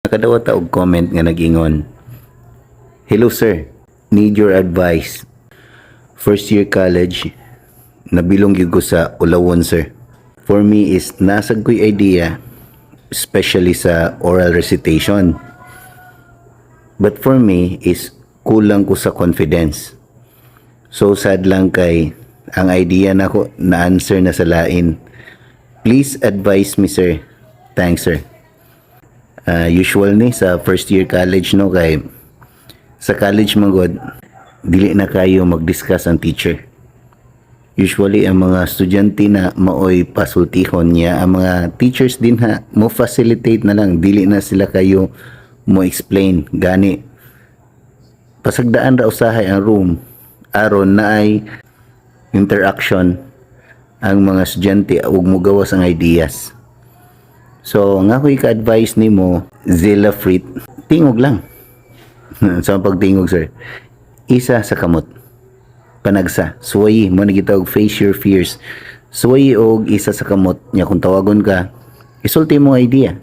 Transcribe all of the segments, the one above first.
Nakadawat ta og comment nga nag-ingon, "Hello sir, need your advice. First year college, nabilong gyud ko sa ulawon, sir. For me is naa sad ko'y idea, especially sa oral recitation. But for me is kulang ko sa confidence. So sad lang kay ang idea nako na-answer na sa lain. Please advise me, sir. Thanks, sir." Usual ni sa first year college, no, kay sa college man gud dili na kayo mag-discuss ang teacher. Usually ang mga estudyante na maoy pasultihon niya, ang mga teachers din ha mo facilitate na lang, dili na sila kayo mo explain. Gani pasagdaan ra usahay ang room aron naay interaction ang mga estudyante ug mogawas ang ideas. So, ang ako ika-advise nimo, Zilla Frit, tingog lang. Sa pagtingog, sir, isa sa kamot. Panagsa, suwayi, mao na gitawag face your fears. Suwayi og isa sa kamot niya kung tawagon ka, isulti mo idea.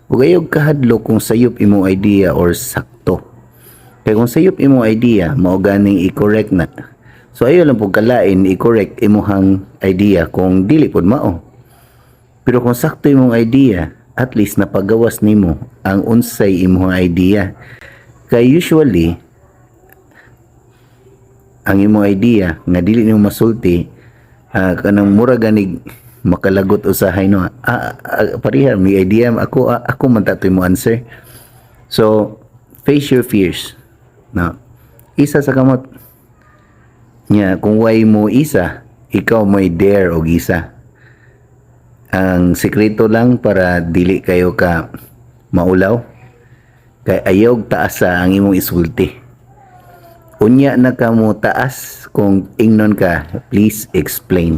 Ug ayaw kahadlok kung sayop imong idea or sakto. Kay kung sayop imong idea, mao ganing i-correct na. So ayaw lang pud kalain i-correct imuhang idea kung dili pud mao. Pero kung sakto imong idea, at least napagawas nimo ang unsay imong idea. Kay usually ang imong idea nga dili nimo masulti, kanang mura ganig makalagot usahay, no? Pareha may idea ako, ako man ta to'y mo answer. So face your fears, no? Isa sa kamot nya. Kung way mo isa, ikaw mo'y dare og isa. Ang sekreto lang para dili kayo ka maulaw kay ayaw taas sa ang imong isulti. Unya na ka mo taas kung ingnon ka, "Please explain."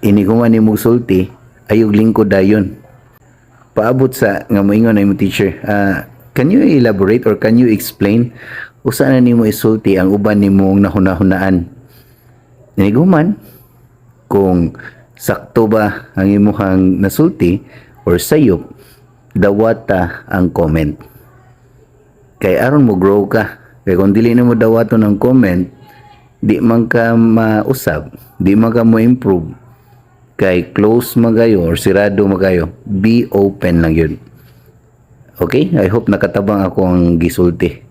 Ini kung man imong sulti, ayaw lingkod dayon. Paabot sa nga moingon na imong teacher, "Can you elaborate or can you explain?" Usa na nimo isulti ang uban nimong nahuna-hunaan. Iniguman kung sakto ba ang imuhang nasulti or sayop, dawata ang comment. Kay aron mo grow ka. Kay kung dili nimo dawaton ang comment, di man ka mausab, di man ka mo improve. Kay close man kayo or sirado man kayo, be open lang yun. Okay? I hope nakatabang ako ang gisulti.